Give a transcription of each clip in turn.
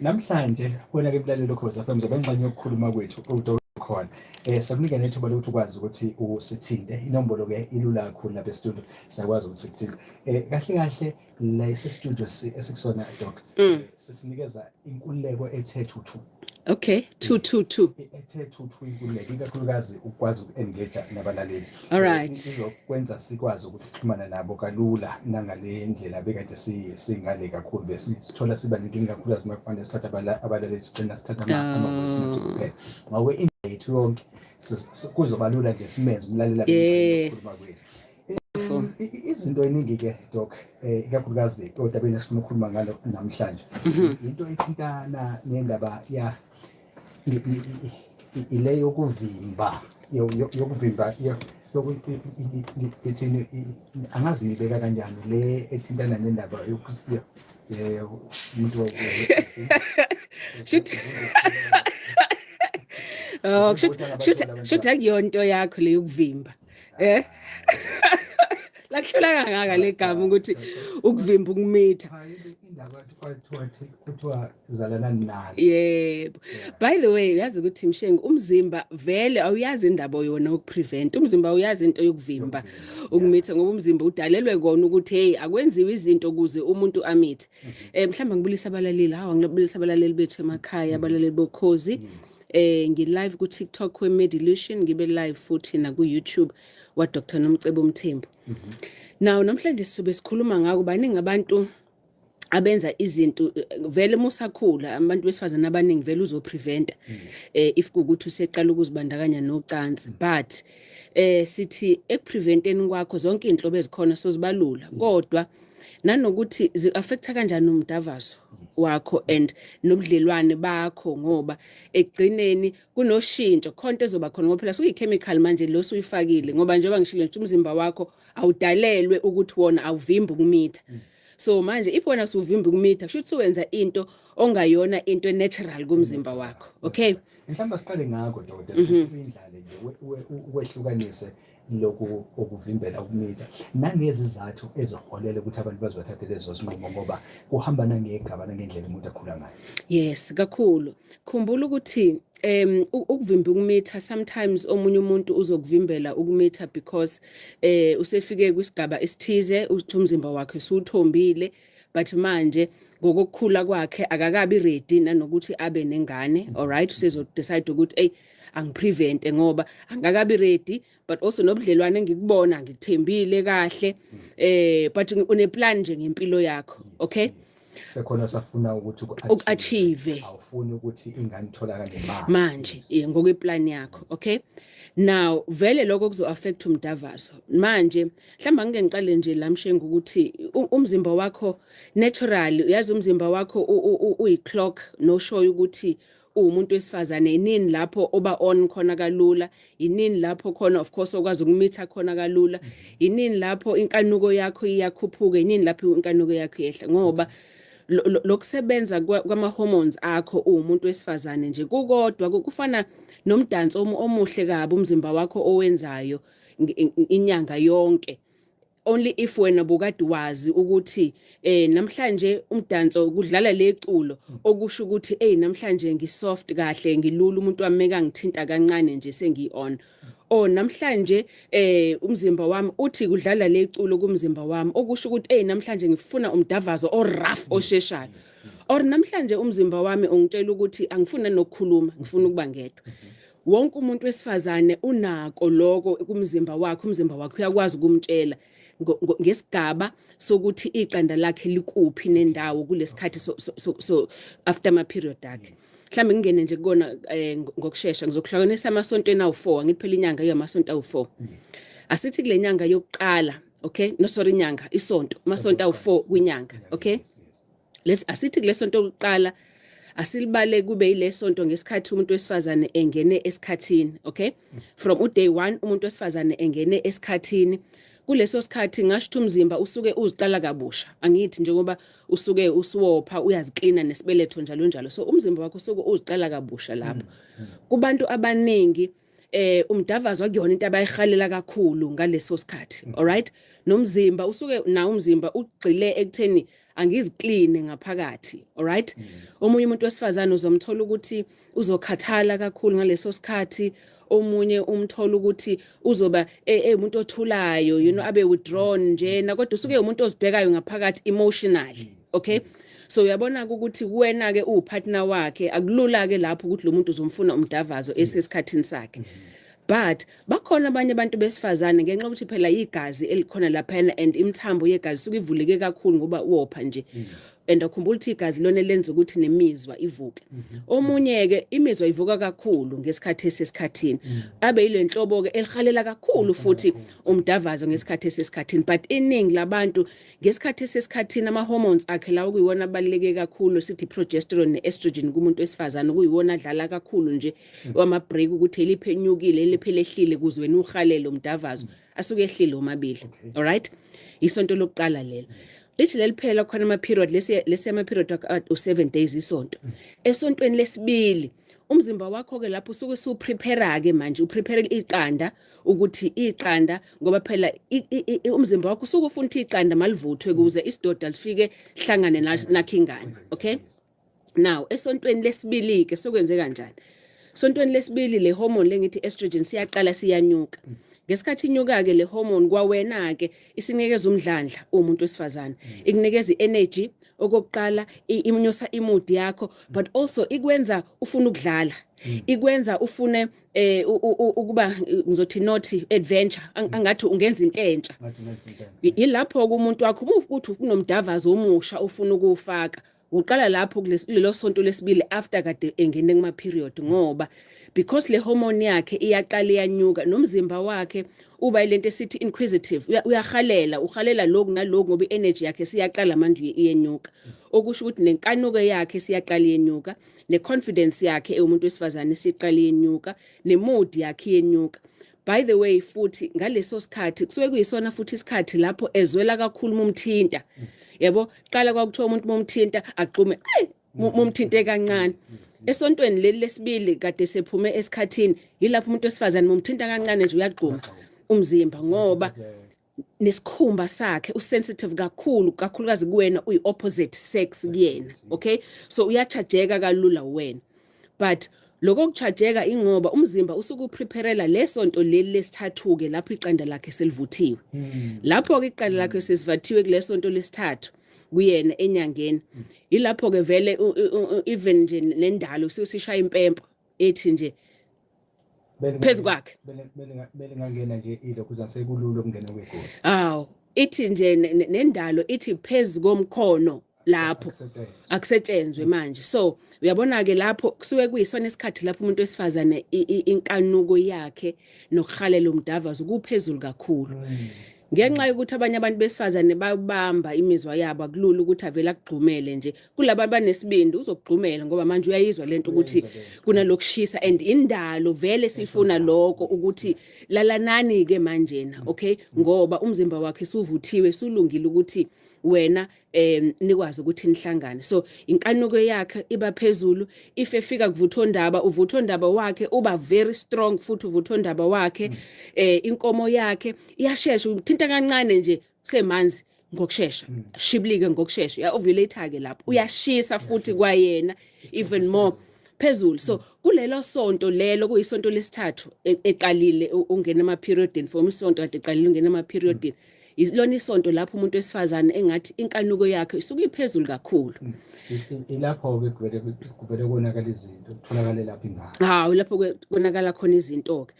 Namhlanje wena ke mlaleli Ukhozi FM zobe ngxenye yokukhuluma kwethu uDokotela khona. Sakunika nethuba lokuthi ukwazi ukuthi usithinte. Inombolo ke ilula kakhulu lapha e-studio. Siyakwazi ukuthi sikuthinte. Kahle kahle lesi studio esikusona, Doc, sisinikeza inkululeko ethe thuthu. Okay, 222. Ethe thuthu inkululeko, ikakhulukazi ukwazi uku-engage nabalaleli. All right. Izokwenza sikwazi ukuthi uxhumana nabo kalula nangale ndlela bekade singale kakhulu, besithola siba nenkinga kakhulukazi uma kufanele sithathe abalaleli, sigcina sithatha ama-voice note kuphela. Ngakho indlela yethu yonke kuzoba lula nje simenze umlaleli abe yingxenye yokukhuluma kwethu. Wonderful. Izinto eningi-ke, Doc, ikakhulukazi odabeni esifuna ukukhuluma ngalo namhlanje, into ethintana nendaba ya ile yokuvimba yokuvimba ithini, angazi ngibeka kanjani, le ethintana nendaba umuntu. Shoot. Oh, shoot, akuyonto yakho le yokuvimba. Eh? Lakuhlula kangaka le gama ukuthi ukuvimba ukumitha. Indaba kuthiwa zalana nalo. Yebo. By the way, uyazi ukuthi, Mshengu, umzimba vele awuyazi indaba yona yokuprevent. Umzimba awuyazi into yokuvimba ukumitha ngoba umzimba udalelwe kona ukuthi, hey, akwenziwe izinto ukuze umuntu amithe. Mhlawumbe ngibulisa abalaleli, hawa, ngibulisa abalaleli bethu emakhaya, abalaleli bokhozi. Ngi live ku TikTok we Medilution, ngibe live futhi na ku YouTube wa Dr Nomcebo Mthembu. Now namhlanje sizobe sikhuluma ngako, baningi abantu abenza izinto vele musakhula, abantu besifazane abaningi vele uzopreventa if kuukuthi useqala ukuzibandakanya nocansi, but sithi ekupreventeni kwakho zonke inhlobo ezikhona sozibalula, kodwa nanokuthi zi-affecta kanjani umdavazo wakho and nobudlelwane bakho, ngoba ekugcineni kunoshintsho khonto ezoba khona, ngoba phela suyi-chemical manje lo suyifakile, ngoba njengoba ngishilo nje, umzimba wakho awudalelwe ukuthi wona awuvimbi ukumitha. So manje if wena suvimba ukumitha, kusho ukuthi suwenza into ongayona into natural kumzimba wakho, okay? Mhlawumbe siqale ngakho, dokotela, ukuthi uyindlale nje ukwehlukanise lokhu okuvimbela ukumitha nangezizathu eziholela ukuthi abantu bazibathathe lezo zinqumo, ngoba kuhamba nangegaba nangendlela umuntu akhula ngayo. Yes, kakhulu. Khumbula ukuthi ukuvimba ukumitha, sometimes omunye umuntu uzokuvimbela ukumitha because usefike kwisigaba esithize, uthi umzimba wakhe usuthombile, but manje ngokukhula kwakhe akakabi ready nanokuthi abe nengane. Alright, usezo decide ukuthi, "Hey, angiprevente ngoba angakabi ready, but also nobudlelwane engikubona ngikuthembile kahle," but une plan nje ngempilo yakho, okay? Sekhona safuna ukuthi uku-achieve. Awufuni ukuthi ingane itholakale manje. Manje ngokweplan yakho, okay? Now vele lokho kuzo affect umdavazo. Manje mhlawumbe angike ngiqale nje la, Mshengu, ukuthi umzimba wakho naturally, uyazi umzimba wakho uyi-clock noshoyo ukuthi uwumuntu wesifazane inini lapho oba on khona kalula, inini lapho khona of course okwazi ukumitha khona kalula, inini lapho inkanuko yakho iyakhuphuka, inini lapho inkanuko yakho iyehla, ngoba lokusebenza kwama-hormones akho uwumuntu wesifazane nje kukodwa kufana nomdanso omuhle kabi umzimba wakho owenzayo inyanga yonke. Only if wena bukade wazi ukuthi namhlanje umdanso kudlala leculo, okusho ukuthi, hey, namhlanje ngisoft kahle, ngilula, umuntu wami ngithinta kancane nje sengi on, oh, namhlanje umzimba wami uthi kudlala leculo kumzimba wami, okusho ukuthi, hey, namhlanje ngifuna umdavazo o rough osheshayo, or namhlanje umzimba wami ungitshela ukuthi angifuna nokukhuluma, ngifuna ukuba ngedwa. Wonke umuntu wesifazane unako lokho kumzimba wakhe. Umzimba wakhe uyakwazi ukumtshela ngesigaba sokuthi iqanda lakhe likuphi nendawo kulesikhathi so after ama period akhe. Mhlambe ngingene nje kukona ngokusheshsha, ngizokuhlanganisa amasonto enawu4. Angithi phela inyanga iyamasonto awu4? Asithi kule nyanga yokuqala, okay, no, sorry, inyanga, isonto, amasonto awu4 kwinyanga, okay? Let's asithi kule sonto lokuqala, asilibale kube ile sonto ngesikhathi umuntu wesifazane engene esikhathini, okay? From uday 1 umuntu wesifazane engene esikhathini, kuleso sikhathi ngasho ukuthi umzimba usuke uziqala kabusha, angithi njengoba usuke usuwopha, uyaziklina nesibeletho, njalo njalo, so umzimba wakho usuke uziqala kabusha lapho. Kubantu abaningi umdavazo akuyona into abayihalela kakhulu ngaleso sikhathi, alright? Nomzimba usuke na umzimba ugxile ekutheni angizikline ngaphakathi, alright? Omunye umuntu wesifazane uzomthola ukuthi uzokhathala kakhulu ngaleso sikhathi. Omunye umthola ukuthi uzoba ewumuntu othulayo, abe withdrawn njena, kodwa usuke umuntu ozibhekayo ngaphakathi emotionally, okay? So uyabona ukuthi wena ke uwupartner wakhe, akulula ke lapho ukuthi lo muntu uzomfuna umdavazo esesikhathini sakhe. But bakhona abanye abantu besifazane, ngenxa yokuthi phela igazi elikhona laphana and imithambo yegazi suke ivuleke kakhulu ngoba wopha nje, and akhumbula ukuthi igazi lona lenza ukuthi nemizwa ivuke. Omunye ke imizwa ivuka kakhulu ngesikhathi esesikhathini, abe yile nhlobo ke elihalela kakhulu futhi umdavazo ngesikhathi esesikhathini. But iningi labantu ngesikhathi esesikhathini, ama-hormones akhe lawo kuyiwona abaluleke kakhulu, sithi progesterone ne-estrogen kumuntu wesifazane, kuyiwona adlala kakhulu nje wama-break ukuthi eliphi enyukile, eliphi elehlile, kuze wena uhalele umdavazo, asuke ehlile omabili. Alright, isonto lokuqala lelo lithi leli phela khona ama-period lesi ama-period u-7 days isonto. Esontweni lesibili umzimba wakho-ke lapho usuke usuprepare-ke manje, uprepare iqanda ukuthi iqanda, ngoba phela umzimba wakho usuke ufuna ukuthi iqanda malivuthwe ukuze isidoda lifike hlangane nakho ingane, okay? Now esontweni lesibili ke sokwenze kanjani? Sontweni lesibili le hormone lengithi estrogen siyaqala siyanyuka. Ngesikhathi inyuka ke le hormone, kwawena ke isinikeza umdlandla umuntu wesifazane, ikunikeza i-energy okokuqala, inyusa imood yakho, but also ikwenza ufuna ukudlala, ikwenza ufune ukuba, ngizothi not adventure, angathi ungenza into entsha. Ngathi ungenza into entsha. Yilapho umuntu wakho uma ukuthi kunomdavazo omusha ufuna ukuwufaka, uqala lapho kulelo sonto lesibili after kade engene kuma period, ngoba because le hormone yakhe iyaqala iyanyuka, nomzimba wakhe uba ilento esithi inquisitive, uyahalela, uhalela lokhu naloku, ngoba i-energy yakhe siyaqala manje iyenyuka, okusho ukuthi nenkanuko yakhe siyaqala iyenyuka, ne-confidence yakhe ewumuntu wesifazane siqala iyenyuka, ne-mood yakhe iyenyuka. By the way, futhi ngaleso sikhathi kusuke kuyisona futhi isikhathi lapho ezwela kakhulu mumthinta, yabo. Qala kwakuthiwa umuntu mumthinta agxume, ay, mumthinte kancane. Esontweni leli lesibili kade sephume esikhathini, yilapho umuntu wesifazane mumthinta kancane nje uyagxuma umzimba, ngoba nesikhumba sakhe usensitive kakhulu, kakhulukazi kuwena uyi-opposite sex kuyena, okay? So uyachajeka kalula wena, but lokho kuchajeka ingoba umzimba usuke upreparela lesonto leli lesithathu-ke lapho iqanda lakhe selivuthiwe. Lapho-ke iqanda lakhe sesivathiwe kulesonto lesithathu kuyena enyangeni, yilapho-ke vele even nje nendalo usuke sishaya impempo ethi nje phezu kwakhe. Belingangena nje ilokhu zasekulula ukungena kwegoli. Awu, ithi nje nendalo ithi phezu komkhono lapho Akusetshenzwe. Akusetshenzwe manje. So uyabona ke lapho kusuke kuyisona isikhathi lapho umuntu wesifazane inkanuko yakhe nokuhalela umdavazo kuphezulu kakhulu, ngenxa yokuthi abanye abantu besifazane bayobamba imizwa yabo, akulula ukuthi avele akugxumele nje. Kulaba abanesibindi uzokugxumela, ngoba manje uyayizwa lento ukuthi Uyayizwa lento. Kunalokushisa and indalo vele sifuna lokho ukuthi lalanani ke manjena, okay? Ngoba umzimba wakhe suvuthiwe, sulungile ukuthi wena nikwazi ukuthi nihlangane. So inkanuko yakhe iba phezulu. If efika kuvuthondaba, uvuthondaba wakhe uba very strong futhi uvuthondaba wakhe, inkomo yakhe iyashesha, uthinta kancane nje semanzi ngokushesha, shiblike ngokushesha, uya ovulate ke lapho, uyashisa futhi kwayena even more phezulu. So kulelo sonto lelo kuyisonto lesithathu eqalile ungena ema periodini, from isonto kade eqalile ungena ema periodini, ilona isonto lapho umuntu wesifazane engathi inkanuko yakhe isuke iphezulu kakhulu. Ilapho-ke kuvele konakala izinto, kutholakale lapho ingane. Hawu, lapho konakala khona izinto ke,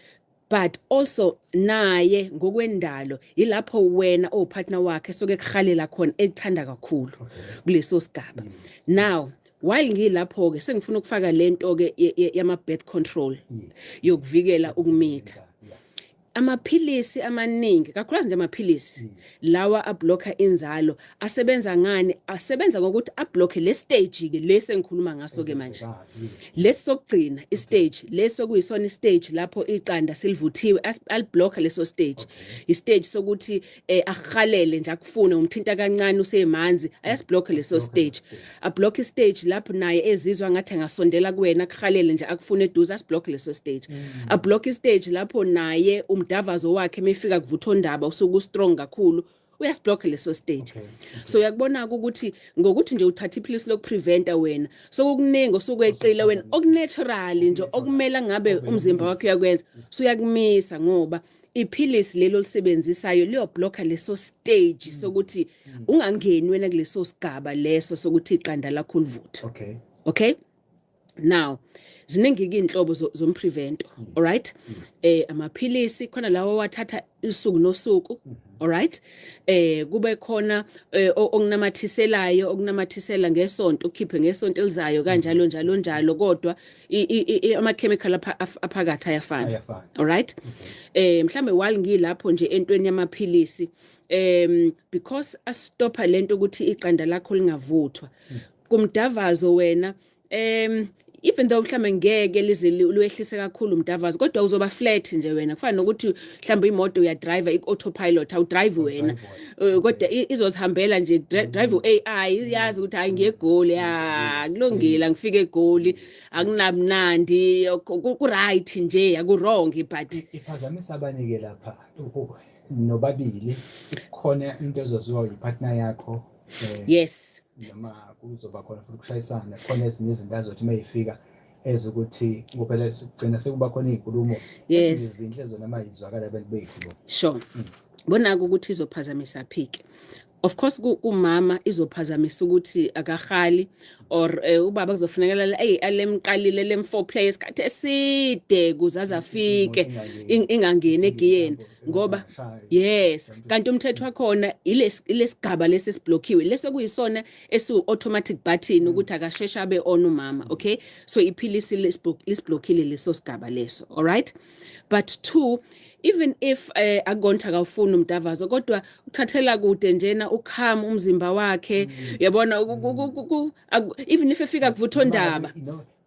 but also naye ngokwendalo yilapho wena owupartner wakhe soke kuhalela khona, ekuthanda kakhulu kuleso sigaba. Now while ngilapho ke sengifuna ukufaka lento ke yama birth control yokuvikela ukumitha. Amaphilisi amaningi, kakhulukazi nje amaphilisi lawa ablocka inzalo, asebenza ngani? Asebenza ngokuthi ablocke le stage ke lesi engikhuluma ngaso ke manje. Lesi sokugcina istage, leso kuyisona istage lapho iqanda selivuthiwe, aliblocka leso stage, istage sokuthi ahalele nje, akufune, umthinta kancane usemanzi, ayasiblocka leso stage. Ablock istage lapho naye ezizwa ngathi angasondela kuwena, akuhalele nje, akufune eduze, asiblock leso stage. Ablock istage lapho naye umdavazo wakhe mefika kuvuthondaba usuke ustrong kakhulu. Uyasiblocka leso stage. So uyakubona ukuthi ngokuthi nje uthatha iphilisi lokupreventa wena, sokukuningi osukweqile wena, okunatural nje okumele ngabe umzimba wakho uyakwenza, so uyakumisa ngoba iphilisi lelo lisebenzisayo liyoblocka leso stage sokuthi ungangeni wena kuleso sigaba leso sokuthi iqanda lakho livuthwe. Okay, now ziningi ke inhlobo zomprevento, alright? Amaphilisi khona lawo wathatha usuku nosuku, alright? Kube khona okunamathiselayo, okunamathisela ngesonto, ukhiphe ngesonto elizayo, kanjalo njalo njalo, kodwa ama chemical aphakathi ayafana. Ayafana. Alright, mhlambe while ngilapho nje entweni yamaphilisi, because astopha lento ukuthi iqanda lakho lingavuthwa kumdavazo wena, even though mhlambe ngeke lize lwehlise kakhulu umdavazo, kodwa uzoba flat nje wena, kufana nokuthi mhlambe imoto uyadrive i-autopilot, awudrive wena. Kodwa izozihambela nje, drive u-AI, iyazi ukuthi hayi, ngiye eGoli, ya kulungile, ngifike eGoli, akunamnandi, ku-right nje, aku-wrong, but Iphazamisa abanye-ke lapha nobabili, khona into ezoziwa yipartner yakho noma kuzoba khona futhi ukushayisana khona, ezinye izinto azothi uma yifika ezokuthi ngoba sigcina sekuba khona iy'nkulumo ezinhle zona uma yizwakala abantu beyikhuluma. Sure, bonaka ukuthi izophazamisa phike. Of course kumama izophazamisa ukuthi akahali, or ubaba kuzofunekela ey alemqalile lem foreplay isikhathi eside kuze azafike, ingangeni egiyeni ngoba, yes, kanti umthetho wakhona ilesigaba lesi esiblockiwe leso kuyisona esiwu automatic button ukuthi akashesha abe on umama. Okay, so iphilisi lisiblockile leso sigaba leso, alright? But two, even if akukonthi akawufuni umdavazo, kodwa uthathela kude njena ukhama umzimba wakhe, uyabona, even if efika kuvuthondaba.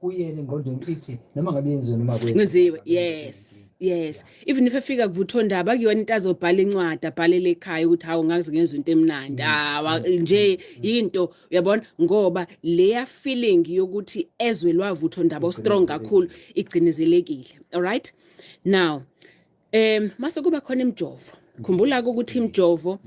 Kuyena engqondweni ithi noma ngabe yenziwe noma kwenziwe, yes, even if efika kuvuthondaba, akuyona into azobhala incwadi abhalele ekhaya ukuthi hawu, ngaze ngenza into emnandi, awa nje into, uyabona, ngoba leya feeling yokuthi ezwe lwavuthondaba strong kakhulu igcinezelekile. Alright, now mase kuba khona imijovo. Khumbula ukuthi imijovo,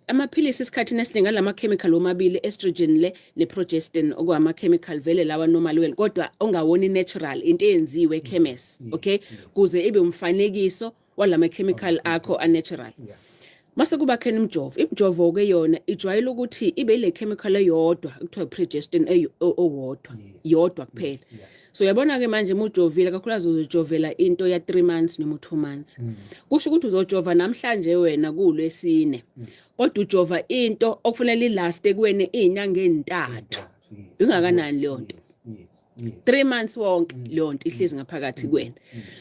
amaphilisi isikhathini esiningi alama chemical omabili, estrogen le neprogestin, okwama chemical vele lawa normal well, kodwa ongawona natural, into eyenziwe ekhemesi, okay, kuze ibe umfanekiso walama chemical akho a natural. Mase kuba khona imijovo, imijovo ke yona ijwayele ukuthi ibe ile chemical eyodwa ekuthiwa progestin owodwa, yodwa kuphela. So uyabona ke manje mujovile kakhulukazi uzojovela into ya 3 months noma 2 months, kusho ukuthi uzojova namhlanje wena kulwesine, kodwa ujova into okufanele ilaste kuwena izinyanga ezintathu. Ingakanani leyo nto? 3 months wonke leyo nto ihlezi ngaphakathi kuwena.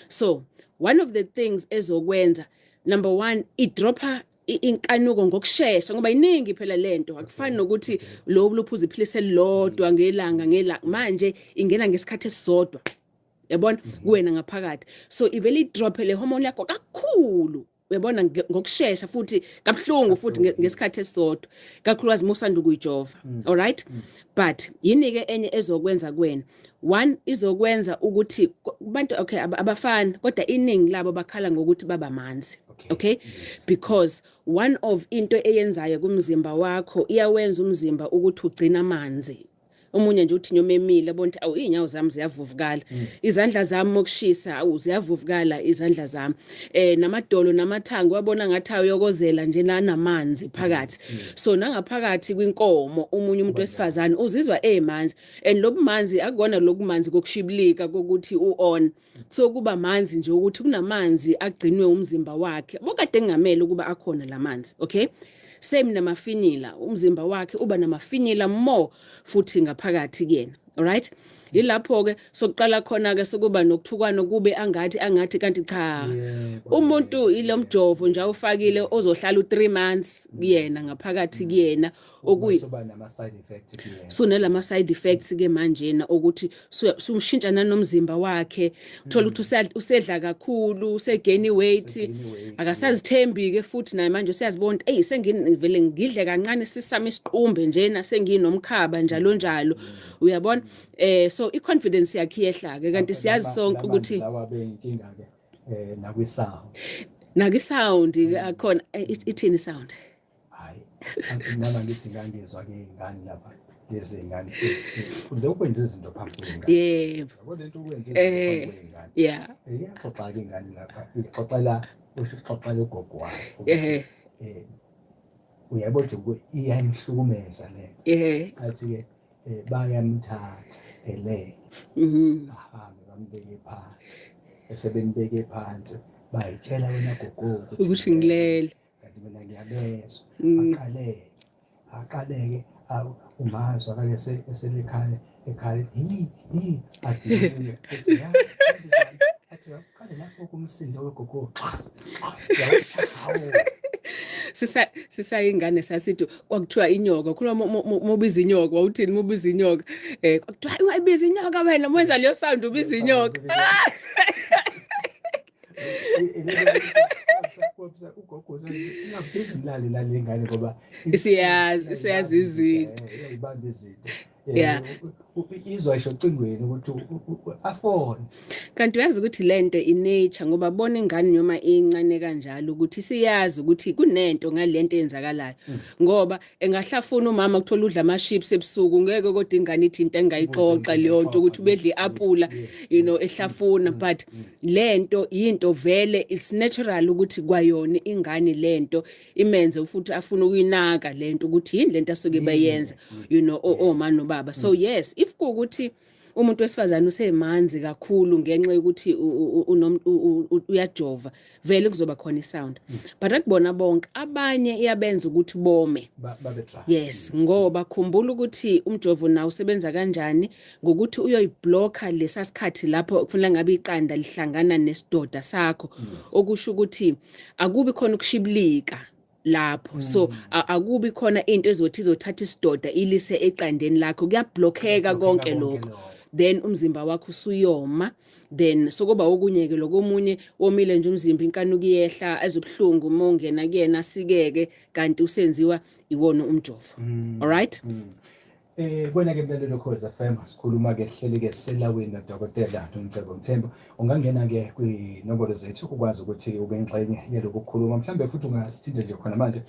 So one of the things ezokwenza, number 1, idropha inkanuko ngokusheshsha ngoba iningi phela lento, akufani nokuthi lo luphuza iphilisi elilodwa ngelanga ngelanga, manje ingena ngesikhathi esisodwa, yabona, kuwena ngaphakathi. So ivele idrop le hormone yakho kakhulu, uyabona, ngokusheshsha futhi kabuhlungu futhi ngesikhathi esisodwa, kakhulukazi musanda ukuyijova. Alright, but yini ke enye ezokwenza kuwena? One, izokwenza ukuthi kubantu, okay, abafani, kodwa iningi labo bakhala ngokuthi baba manzi. Okay, because one of into eyenzayo kumzimba wakho, iyawenza umzimba ukuthi ugcina amanzi. Omunye nje uthi nyoma emile abona ukuthi awu, iy'nyawo zami ziyavuvukala, izandla zami mokushisa, awu, ziyavuvukala izandla zami, namadolo namathanga, wabona ngathi ayokozela nje nanamanzi phakathi. So nangaphakathi kwinkomo omunye umuntu wesifazane uzizwa emanzi, and lobumanzi akukona lokumanzi kokushibilika kokuthi u-on, so kuba manzi nje ukuthi kunamanzi agcinwe umzimba wakhe bokade kungamele ukuba akhona lamanzi. Okay, same namafinyila, umzimba wakhe uba namafinyila more futhi ngaphakathi kuyena. Alright, yilapho ke sokuqala khona ke sokuba nokuthukwana, kube angathi kanti cha, umuntu ilo mjovo nje awufakile ozohlala u3 months kuyena ngaphakathi kuyena, okuyi Soba nama side effect kuyena. So nalama side effects ke manjena ukuthi sumshintsha nanomzimba wakhe, uthola ukuthi usedla kakhulu, usegain weight. Usegain weight. Akasazithembi ke futhi naye manje, useyazibona ukuthi hey, sengivele ngidle kancane sisami isiqumbe njena, senginomkhaba njalo njalo, uyabona. So i-confidence yakhe iyehla ke, kanti siyazi sonke ukuthi lawa beyinkinga ke nakwi sound. Naki sound akhona, ithini sound? Hayi. Nami ngithi ngangizwa ke ingane lapha lezi ngane lokwenza izinto phambi kwengane. Yebo. Yabo lento ukwenza izinto phambi kwengane. Yeah. Iyaxoxa ke ingane lapha ixoxela usho ixoxela ugogo wayo. Uyabo nje iyamhlukumeza le. Athi ke bayamthatha ele. Ahambe bambeke phansi. Esebembeke phansi bayitshela wena gogo ukuthi ngilele. Kanti mina ngiyabezwa. Aqaleke. Aqaleke umazwa akale eselekhala ekhala hi hi adinwe. Athi qale lapho kumsindo wegogo. Sisayingane sasithi kwakuthiwa inyoka khuluma mubiza inyoka wawuthini mubiza inyoka kwakuthiwa ungayibiza inyoka wena mwenza leyo sound ubiza inyoka. Ugogo ungabheki lale ngane ngoba isiyazi izinto. Iyayibamba izinto. Yeah. Izwa isho ocingweni ukuthi afone. Kanti uyazi ukuthi lento i-nature ngoba bona ingane noma incane kanjalo ukuthi siyazi ukuthi kunento ngalento eyenzakalayo. Ngoba engahlafuna umama kuthola udla ama-chips ebusuku ngeke kodwa ingane ithi into engayixoxa leyo nto ukuthi ubedla i-apula you know ehlafuna, but lento yinto vele it's natural ukuthi kwayona ingane lento imenze futhi afune ukuyinaka lento ukuthi yini lento asuke beyenza you know oma nobaba. So yes, if kuwukuthi umuntu wesifazane usemanzi kakhulu ngenxa yokuthi uyajova, vele kuzoba khona isound, but akubona bonke, abanye iyabenza ukuthi bome. Babe dry. Yes, ngoba khumbula ukuthi umjovo nawo usebenza kanjani, ngokuthi uyoyiblocka lesa sikhathi lapho kufanele ngabe iqanda lihlangana nesidoda sakho, okusho ukuthi akubi khona ukushibilika lapho, so akubi khona into ezothi izothatha isidoda ilise eqandeni lakho, kuyablockeka konke lokho, then umzimba wakho usuyoma, then sokuba okunye-ke lokomunye womile nje umzimba, inkanuko iyehla, ezobuhlungu uma ungena kuyena asikeke, kanti usenziwa iwona umjovo. Alright. Kwena ke mlalelo Khoza FM, sikhuluma ke hleli ke selawini nodokotela Nomcebo Mthembu. Ungangena ke kwinombolo zethu ukwazi ukuthi ube ingxenye yalokhu kukhuluma. Mhlambe futhi ungasithinta nje khona manje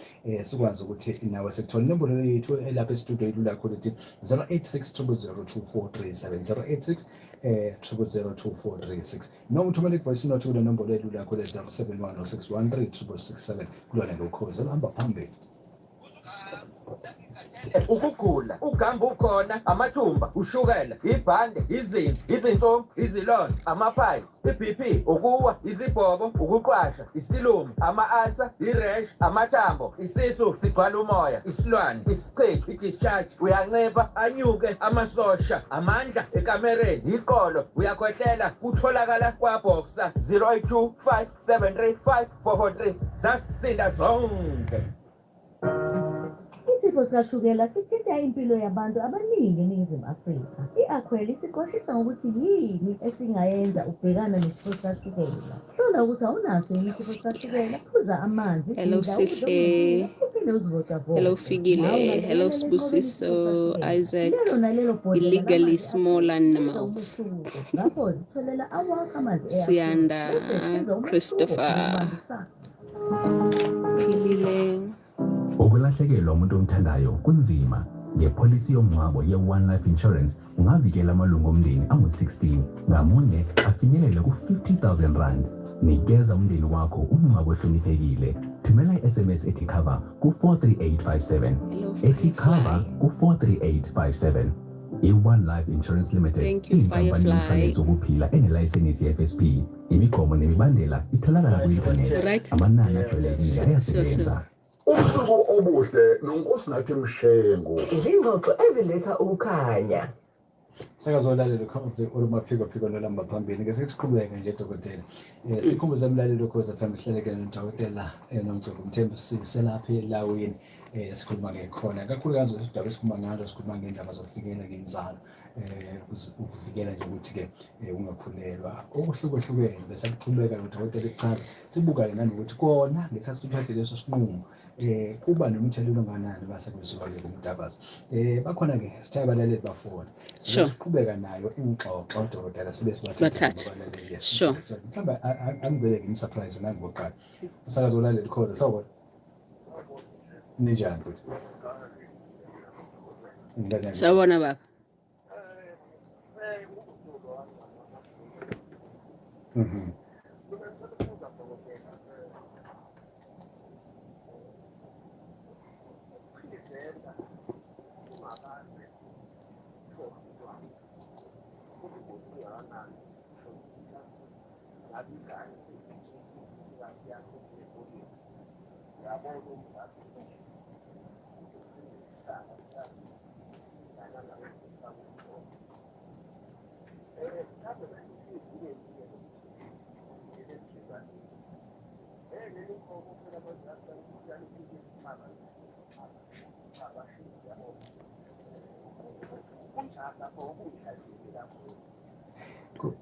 sikwazi ukuthi nawe sikuthola. Inombolo yethu elapha e-studio ilula kakhulu, ithi 086 0002437, 086 0002436, noma uthumele i-voice note kule nombolo elula kakhulu 071 613 667. Kulona ke ukhozi oluhamba phambili. Ukugula ugamba ukhona, amathumba, ushukela, ibhande, izinso, izinsomo, izilonda, amaphayisi, i-BP, ukuwa, izibhobo, ukuqwasha, isilumo, ama-ulcer, i-rash, amathambo, isisu sigcwala umoya, isilwane, isichitho, i-discharge, uyancipha, anyuke amasosha, amandla ekamereni, iqolo, uyakhwehlela. Kutholakala kwaBoxer, 082 573 5443. Zasinda zonke. Isifo sikashukela sithinta impilo yabantu abaningi eNingizimu Afrika. I-Akhwela isiqwashisa ngokuthi yini esingayenza ukubhekana nesifo sikashukela. Hlola ukuthi awunaso yini isifo sikashukela, phuza amanzi, Hello, idla ukudla Sihle. okunempilo, uphinde uzivocavoce. Hello, Fikile. Nawe ungalekelela Hello, ekunqobeni isifo Sibusiso, sikashukela. Isaac. Lelo nalelo bhodlela Illegally lamanzi small enza animals. umehluko. Ngakho zitholela awakho amanzi e-Akhwela Siyanda, bese senza umehluko Christopher. ngokubambisana. Philile. Ukulahlekelwa umuntu omthandayo kunzima. Ngepholisi yomngcwabo ye-One Life Insurance ungavikela amalungu omndeni angu-16, ngamunye afinyelele ku-50,000 rand. Nikeza umndeni wakho umngcwabo ohloniphekile. Thumela i-SMS ethi cover ku-43857. Hello, Ethi cover Firefly. ku-43857. I-One Life Insurance Limited Thank you, iyinkampani Firefly. yomshwalense wokuphila enelayisenisi ye-FSP. Imigomo nemibandela itholakala ku-internet. Right? Amanani ajwayelekile ayasebenza. Ubusuku obuhle noNkosinathi Mshengu. Izingxoxo eziletha ukukhanya. Umsakazo Ukhozi olumaphiko phiko nolamba phambili. Ngeke siqhubeke nje, dokotela. Sikhumbuze umlaleli Ukhozi FM, sihleleke nodokotela Nomcebo Mthembu, siselapha elawini, sikhuluma ke khona kakhulukazi udaba esikhuluma ngalo, sikhuluma ngendaba zokuvikela inzalo, ukuvikela nje ukuthi ke ungakhulelwa okuhlukahlukene, bese kuqhubeka nodokotela ekuchaza, sibuka ke nanokuthi kona ngesikhathi uthathe leso sinqumo kuba nomthelela onganani base kuziwa ke kumdavazo. Bakhona ke sithe abalaleli bafona. Siqhubeka nayo ingxoxo, dokotela, sibe sibathathe. Abalaleli, yes. Sure. Mhlawumbe angivele ngimsurprise nangokuqala. Umsakazo olalela Ukhozi, sawubona. Ninjani futhi? Ngane. Sawubona baba.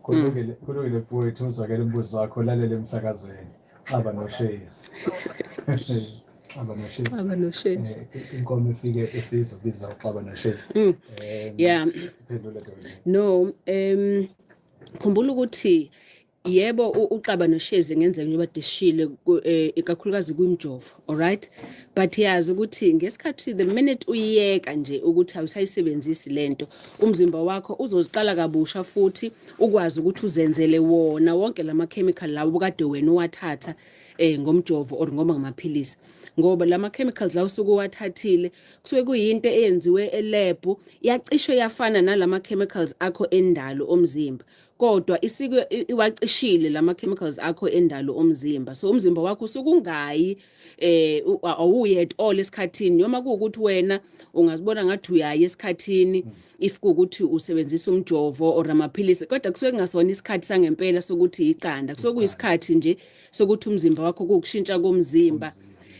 Kulungile, kulungile mfowethu, uzwakele umbuzo wakho, lalela emsakazweni. Xaba noshezi. Xaba noshezi. Xaba noshezi. Inkomo ifike esizobiza uxaba noshezi. Phendula Dr. No, khumbula ukuthi yebo uxaba noshezi ngenzeka njengoba dishile, ikakhulukazi kwimjovo, alright, but yazi ukuthi ngesikhathi, the minute uyiyeka nje ukuthi awusayisebenzisi lento, umzimba wakho uzoziqala kabusha futhi ukwazi ukuthi uzenzele wona wonke lama chemical lawo kade wena uwathatha ngomjovo or ngoma ngamaphilisi, ngoba lama chemicals lawo usuke uwathathile kusuke kuyinto eyenziwe e-lab, yacishe yafana nalama chemicals akho endalo omzimba, kodwa isike iwacishile lama chemicals akho endalo omzimba. So umzimba wakho usukungayi awuye at all esikhathini, noma kuwukuthi wena ungazibona ngathi uyaye esikhathini if kuwukuthi usebenzisa umjovo or amaphilisi, kodwa kusuke kungasona isikhathi sangempela sokuthi iqanda, kusuke kuyisikhathi nje sokuthi umzimba wakho kuwukushintsha komzimba.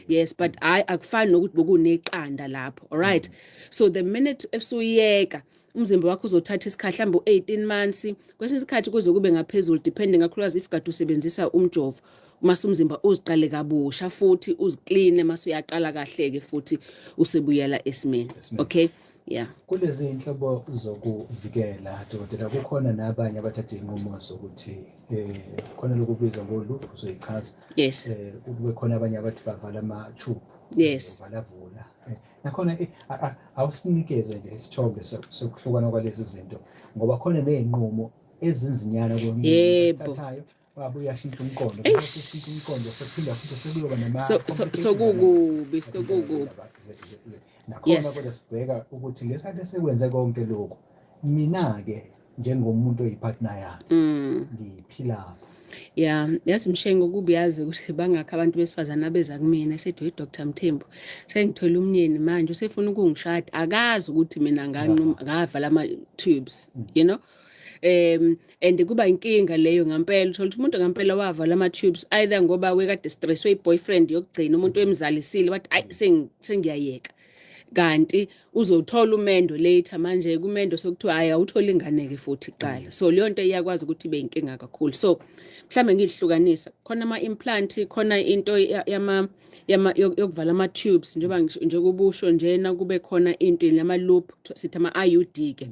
Yes, but hayi, akufani nokuthi bokuneqanda lapho, alright? So the minute esuyeka, umzimba wakho uzothatha isikhathi, mhlawumbe u-18 months, kwesinye isikhathi kuze kube ngaphezulu, depending kakhulukazi if kade usebenzisa umjovo, mase umzimba uziqale kabusha futhi uzikline, mase uyaqala kahle-ke futhi usebuyela esimeni. Esimeni. Okay, yeah. Kulezi inhlobo zokuvikela, dokotela, kukhona nabanye abathatha iy'nqumo zokuthi khona lokubizwa ngo-loop, uzoyichaza. Kube khona abanye abathi bavala ama-tube. Balavula. Nakhona awusinikeze nje isithombe sokuhlukana kwalezi zinto, ngoba khona ney'nqumo ezinzinyana kothathayo, wabe uyashintsha umqondo, ushintsha umqondo, sephinda futhi sekuyoba nama Sokukubi, sokukubi. Nakhona kodwa sibheka ukuthi ngesikhathi esekwenze konke lokhu, mina-ke njengomuntu oyi-partner yakhe ngiphilapho. Ya, yazi Mshengu, kubi yazi ukuthi bangakho abantu besifazane abeza kumina esethi, "Dr Mthembu, sengithwele umnyeni manje usefuna ukungishada, akazi ukuthi mina nganquma ngavala ama tubes, you know." And kuba inkinga leyo ngempela, uthola ukuthi umuntu ngempela wavala ama tubes either ngoba wekade stresswe i-boyfriend yokugcina, umuntu emzalisile, wathi ayi, sengiyayeka, kanti uzothola umendo later. Manje kumendo sokuthiwa hayi, awuthola ingane-ke futhi kuqala, so leyo nto iyakwazi ukuthi ibe inkinga kakhulu. So mhlambe ngihlukanisa, khona ama-implant, khona into yokuvala ama-tubes, njengoba njengoba usho njena, kube khona into yama-loop, sithi ama-IUD ke,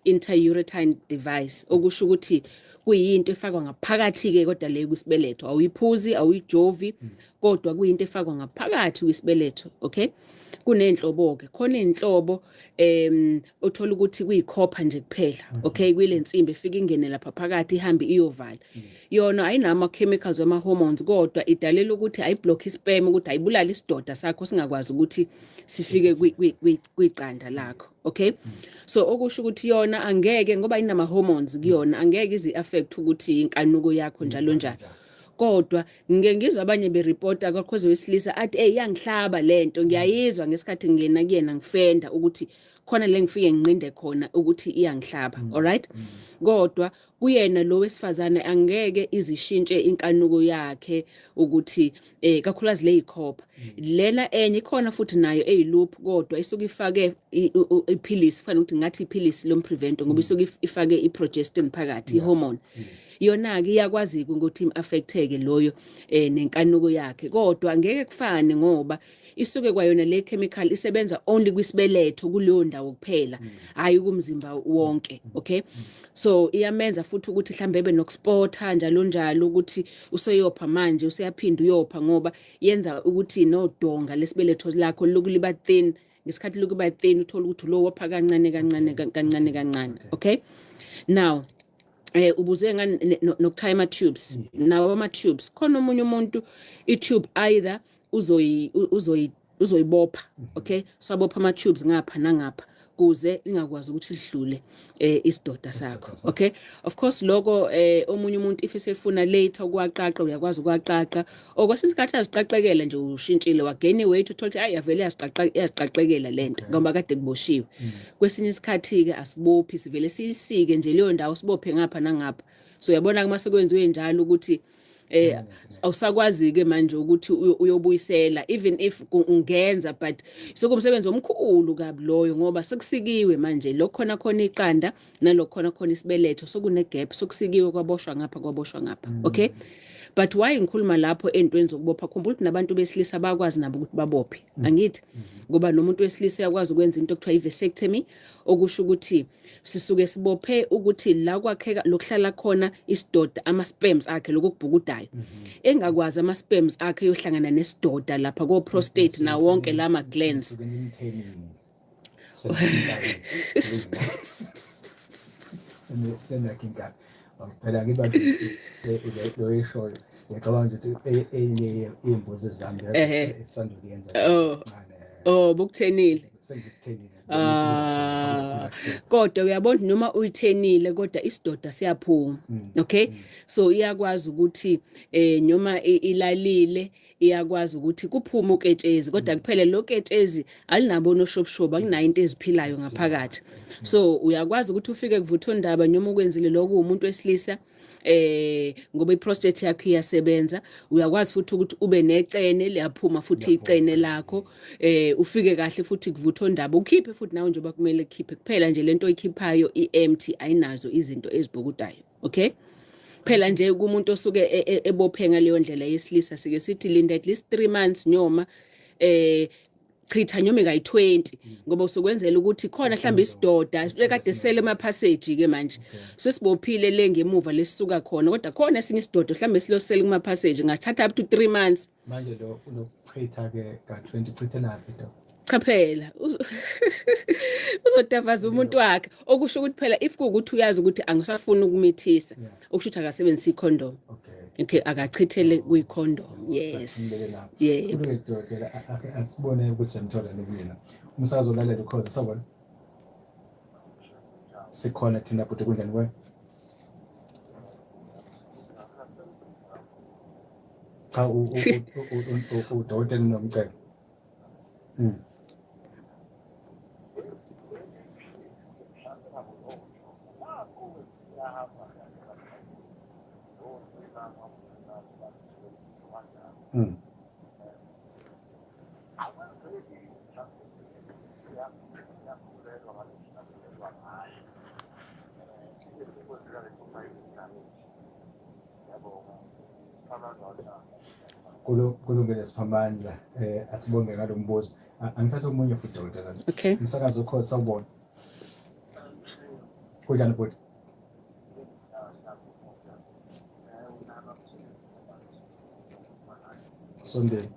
intrauterine device, okusho ukuthi kuyinto efakwa ngaphakathi-ke, kodwa leyo kwisibeletho, awuyiphuzi, awuyijovi, kodwa kuyinto efakwa ngaphakathi kwisibeletho, okay? Kunenhlobo-ke, khona iy'nhlobo othola ukuthi kuyikhopha nje kuphela, okay, kuyile nsimbi efika ingene lapha phakathi, ihambe iyovala. Yona ayinawo ama-chemicals, ama-hormones, kodwa idalela ukuthi ayi-block i-sperm, ukuthi ayibulale isidoda sakho singakwazi ukuthi sifike kwiqanda lakho, okay? So okusho ukuthi yona angeke, ngoba inama-hormones kuyona, angeke izi-affect ukuthi inkanuko yakho njalo njalo, kodwa ngike ngizwa abanye beripota kwakhoze wesilisa athi, "Hey, iyangihlaba lento, ngiyayizwa ngesikhathi ngingena kuyena, ngifenda ukuthi khona le ngifike nginqinde khona ukuthi iyangihlaba." Alright, kodwa kuyena lo wesifazane angeke izishintshe inkanuko yakhe, ukuthi kakhulukazi le yikhopha. Lena enye ikhona futhi nayo eyi-loop, kodwa isuke ifake iphilisi, fanele ukuthi ngathi iphilisi lomprevento, ngoba isuke ifake i-progestin phakathi, i-hormone. Yona-ke iyakwazi-ke ukuthi im-affecteke loyo nenkanuko yakhe, kodwa ngeke kufane ngoba isuke kwayona le chemical isebenza only kwisibeletho, kuleyo ndawo kuphela, hayi kumzimba wonke, okay? So iyamenza. futhi ukuthi mhlambe ebe nokuspotha njalo njalo ukuthi useyopha manje useyaphinda uyopha ngoba yenza ukuthi nodonga lesibeletho lakho lokuliba thin ngesikhathi lokuba thin uthola ukuthi lo wopha kancane kancane kancane kancane okay now ubuze ngani nokuthaya ama tubes nawo ama tubes khona omunye umuntu i tube either uzoyi uzoyi uzoyibopha okay sabopha ama tubes ngapha nangapha kuze ingakwazi ukuthi lidlule isidoda sakho okay of course lokho omunye umuntu if esefuna later ukwaqaqa uyakwazi ukwaqaqa okwesinye isikhathi aziqaqekela nje ushintshile wagain weight uthola ukuthi hayi yavele yaziqaqa yaziqaqekela lento ngoba kade kuboshiwe kwesinye isikhathi ke asibophi sivele siyisike nje leyo ndawo sibophe ngapha nangapha so uyabona kuma sekwenziwe njalo ukuthi awusakwazi ke manje ukuthi uyobuyisela even if ungenza but sekumsebenzi omkhulu kabi loyo ngoba sekusikiwe manje lokhona khona iqanda nalokhona khona isibeletho sokune gap sokusikiwe kwaboshwa ngapha kwaboshwa ngapha okay but why ngikhuluma lapho entweni zokubopha khumbula ukuthi nabantu besilisa bakwazi nabo ukuthi babophe angithi ngoba nomuntu wesilisa uyakwazi ukwenza into okuthiwa i-vasectomy okusho ukuthi sisuke sibophe ukuthi la kwakheka lokuhlala khona isidoda ama-sperms akhe lokhu okubhukudayo engakwazi ama-sperms akhe yohlangana nesidoda lapha ko-prostate nawo wonke la ma-glands Suke nimthenile. Senakho inkabi. Phela ngiba lo eshoyo ngiyacabanga ukuthi enye iy'mbuzi zami esanda kuyenza. Oh. Oh bukuthenile. Sengikuthenile. Ah, kodwa uyabona noma uyithenile kodwa isidoda siyaphuma okay so iyakwazi ukuthi noma ilalile iyakwazi ukuthi kuphume uketshezi kodwa kuphela lo ketshezi alinabo noshobushobu akunayo into eziphilayo ngaphakathi so uyakwazi ukuthi ufike kuvuthondaba noma ukwenzile lokho umuntu wesilisa ngoba iprostate yakho iyasebenza uyakwazi futhi ukuthi ube necene liyaphuma futhi icene lakho ufike kahle futhi kuvuthondaba ukhiphe futhi nawe njengoba kumele khiphe kuphela nje lento oyikhiphayo i-empty ayinazo izinto ezibhukudayo okay phela nje kumuntu osuke ebophe ngaleyo ndlela yesilisa sike sithi linda at least 3 months noma chitha noma kayi-20 ngoba usukwenzela ukuthi khona mhlawumbe isidoda ekade sele ema-passage ke manje sesibophile le ngemuva lesisuka khona kodwa khona esinye isidoda mhlawumbe silosele kuma-passage ngathatha up to 3 months Manje lo unokuchitha ke ka-20 uchithe naphi do? Cha phela uzodavaza umuntu wakhe okusho ukuthi phela if kuwukuthi uyazi ukuthi angisafuni ukumithisa okusho ukuthi akasebenzise icondom Okay. okay akachithele kwi-condom yes Ngibeke lapho. yebo Kulungile dokotela asibone ukuthi siyamthola nekuyena. Umsakazo olalela ukhozi sawubona. Sikhona thina bhuti kunjani kuwe? Cha udokotela unomcebo. Kulungile Siphamandla asibonge ngalo mbuzo. Angithathe omunye futhi dokotela. Okay. Umsakazo ukhozi sawubona. Kunjani bhuti? Sondeni.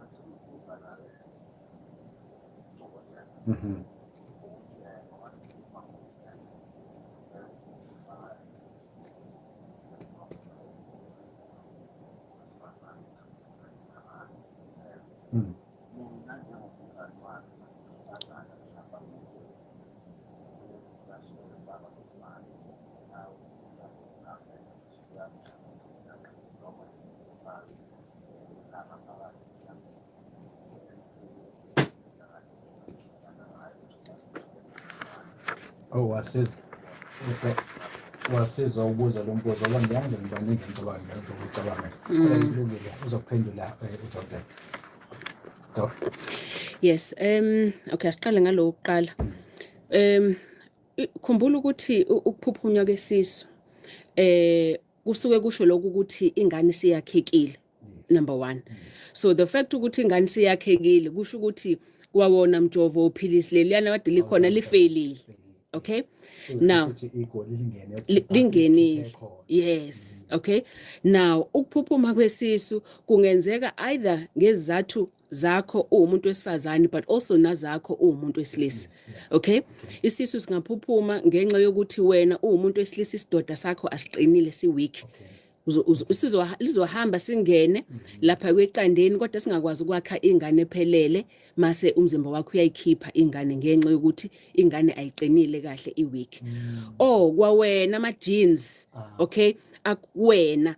Oh wasiza. Wasiza ukubuza lo mbuzo ngoba ngiyazi ngibaningi ngicabanga ngento ukucabanga. Kodwa kulungile uzokuphendula udokotela. Doc. Yes, okay asiqale ngalo wokuqala. Khumbula ukuthi ukuphuphunywa kwesisu kusuke kusho lokhu ukuthi ingane siyakhekile number 1. So the fact ukuthi ingane siyakhekile kusho ukuthi kwawona mjovo uphilisi leliyana kade likhona lifelile. Okay, now igoli lingene lingenile, yes. Okay, now ukuphuphuma kwesisu kungenzeka either ngezizathu zakho uwumuntu wesifazane, but also nazakho uwumuntu wesilisa, okay? Isisu singaphuphuma ngenxa yokuthi wena uwumuntu wesilisa, isidoda sakho asiqinile, si weak. Lizohamba singene lapha kweqandeni, kodwa singakwazi ukwakha ingane ephelele, mase umzimba wakho uyayikhipha ingane ngenxa yokuthi ingane ayiqinile kahle, i-weak. Oh, kwawena ama-genes, okay, akuwena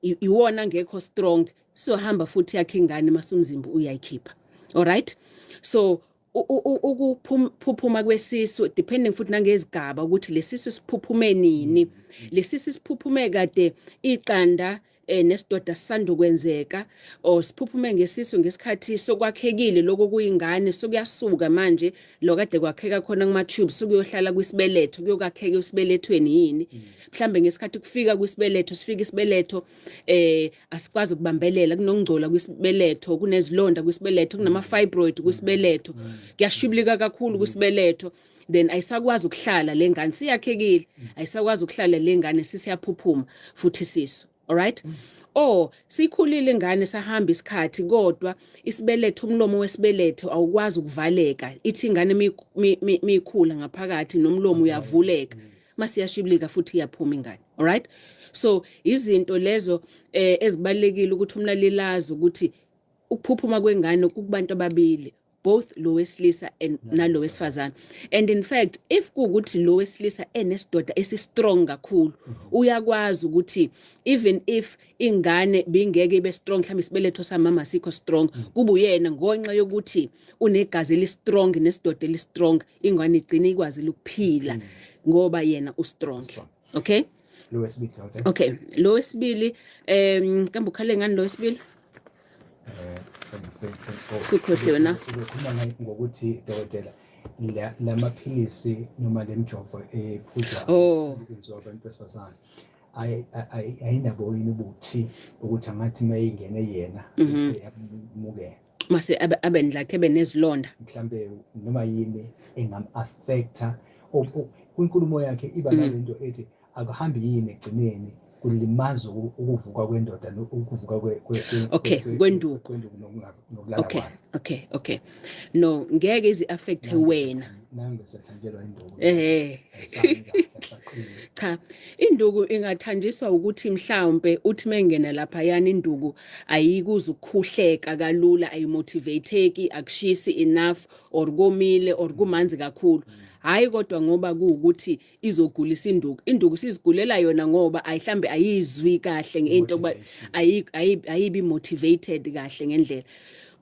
iwona ngekho strong, sizohamba futhi yakhe ingane, mase umzimba uyayikhipha. Alright, so ukuphuphuma kwesisu, depending futhi nangezigaba ukuthi lesisu siphuphume nini. Lesisu siphuphume kade iqanda nesidoda sisanda kwenzeka, or siphuphume ngesisu ngesikhathi sokwakhekile lokho kuyingane, sokuyasuka manje lo kade kwakheka khona kuma tubes, sokuyohlala kwisibeletho, kuyokakheka esibelethweni yini. Mhlambe ngesikhathi kufika kwisibeletho, sifika isibeletho asikwazi ukubambelela, kunokungcola kwisibeletho, kunezilonda kwisibeletho, kunama fibroid kwisibeletho, kuyashibilika kakhulu kwisibeletho, then ayisakwazi ukuhlala le ngane, siyakhekile, ayisakwazi ukuhlala le ngane, sisiyaphuphuma futhi isisu. Alright, or sikhulile ingane, sahamba isikhathi, kodwa isibeletho, umlomo wesibeletho awukwazi ukuvaleka, ithi ingane mikhula ngaphakathi nomlomo uyavuleka, masiyashibilika futhi iyaphuma ingane. Alright, so izinto lezo ezibalekile ukuthi umlaleli azi ukuthi ukuphuphuma kwengane kukubantu ababili, both lo wesilisa and nalo wesifazane. And in fact, if kuwukuthi lo wesilisa enesidoda esi-strong kakhulu, uyakwazi ukuthi even if ingane bingeke ibe strong, mhlawumbe isibeletho samama sikho strong, kuba uyena ngonxa yokuthi unegazi eli-strong nesidoda eli-strong, ingane igcine ikwazi ukuphila ngoba yena u-strong, okay? Lo wesibili, dokotela. Okay, lo wesibili, kambe ukhale ngani lo wesibili? Oh, Sukhohliwe na? Ubekhuluma ngokuthi, dokotela, lamaphilisi noma le mijovo ephuzwa enziwa abantu besifazane ayinabo yini ubuthi ukuthi angathi uma ingene yena bese yamukela Mase abe ndlakhe benezilonda. Mhlambe noma yini engam-affecta kwinkulumo yakhe, iba nalento ethi akuhambi yini ekugcineni kulimaza ukuvuka kwendoda, ukuvuka kwenduku. Kwenduku nokulala kwayo. Okay, no, ngeke izi affect wena. Nange sethanjelwa induku. Ayisami kahle, asaqini. Cha, induku ingathanjiswa ukuthi mhlawumbe uthi mengena lapha yani induku ayikuze ukukhuhleka kalula, ayimotivateki, akushisi enough, or komile, or kumanzi kakhulu. Hayi, kodwa ngoba kuwukuthi izogulisa induku, induku sizigulela yona ngoba ayihlambe ayizwi kahle ngento kuba ayibi motivated kahle ngendlela.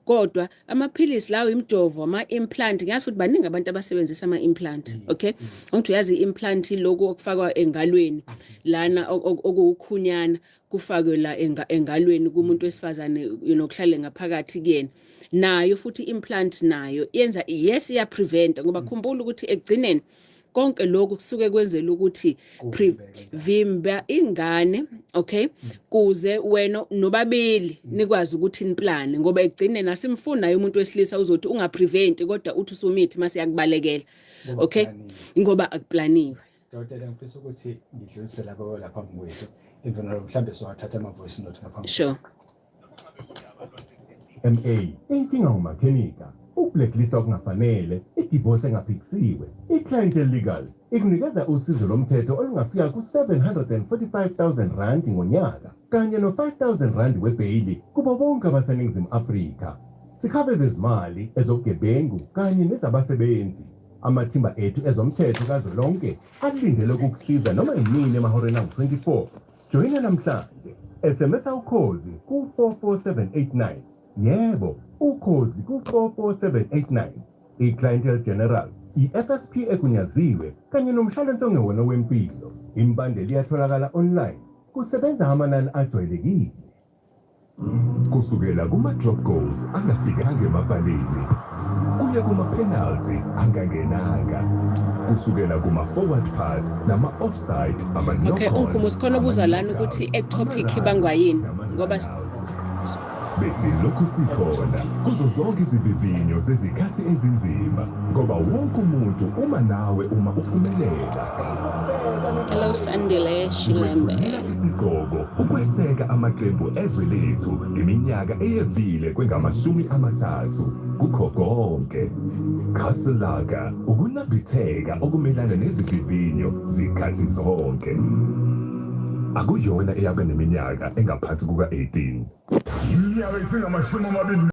Kodwa amaphilisi lawo, imijovo, ama-implant, ngiyazi futhi baningi abantu abasebenzisa ama-implant, okay? Ngithi uyazi i-implant, lokhu okufakwa engalweni lana, okuwukhunyana, kufakwe la engalweni kumuntu wesifazane, kuhlale ngaphakathi kuyena. Nayo futhi implant nayo yenza, yes, iya prevent, ngoba khumbula ukuthi ekugcineni konke lokhu kusuke kwenzela ukuthi vimba ingane, okay, kuze wena nobabili nikwazi ukuthi niplane, ngoba ekugcineni asimfunayo umuntu wesilisa uzothi ungaprevent kodwa uthi usumithi mase yakubalekela. Ngoba Okay. kuplaniwe. Ngoba akuplaniwe. Dokotela, ngifisa ukuthi ngidlulise lapho lapha kwethu, emva nalokho mhlawumbe siwathatha ama-voice note ngaphambi. Sure. MA inkinga umakhenika, ublacklist okungafanele, idivorce engaphikisiwe. I-Clientele Legal ikunikeza usizo lomthetho olungafika ku-745,000 rand ngonyaka kanye no-5,000 rand webheyili kubo bonke abaseNingizimu Afrika. Sikhava ezezimali, ezobugebengu kanye nezabasebenzi. Amathimba ethu ezomthetho kazwelonke alindele ukukusiza noma yinini emahoreni angu-24. Joyina namhlanje. SMS ukhozi ku-44789. Yebo, ukhozi ku-44789. I-Clientele General, i-FSP egunyaziwe kanye nomshwalense ongewona wempilo. Imbandela iyatholakala online. Kusebenza amanani ajwayelekile. Kusukela kuma-drop goals angafikanga emapalini kuya kuma-penalty angangenanga, kusukela kuma-forward pass nama-offside, Okay, ama-knock-ons, uNkhumo, sikhona ubuza lana ukuthi ectopic ibangwa yini, ngoba Besilokhu sikhona kuzo zonke izivivinyo zezikhathi ezinzima ngoba wonke umuntu uma nawe uma uphumelela. Hello Sandile Shilembe. Sikwethulela isigqoko ukweseka amaqembu ezwe lethu ngeminyaka eyevile kwengamashumi 30 kukho konke. Castle Lager, ukunambitheka okumelana nezivivinyo zikhathi zonke. Akuyona eyabe neminyaka engaphansi kuka-18. Iminyaka isingamashumi amabili.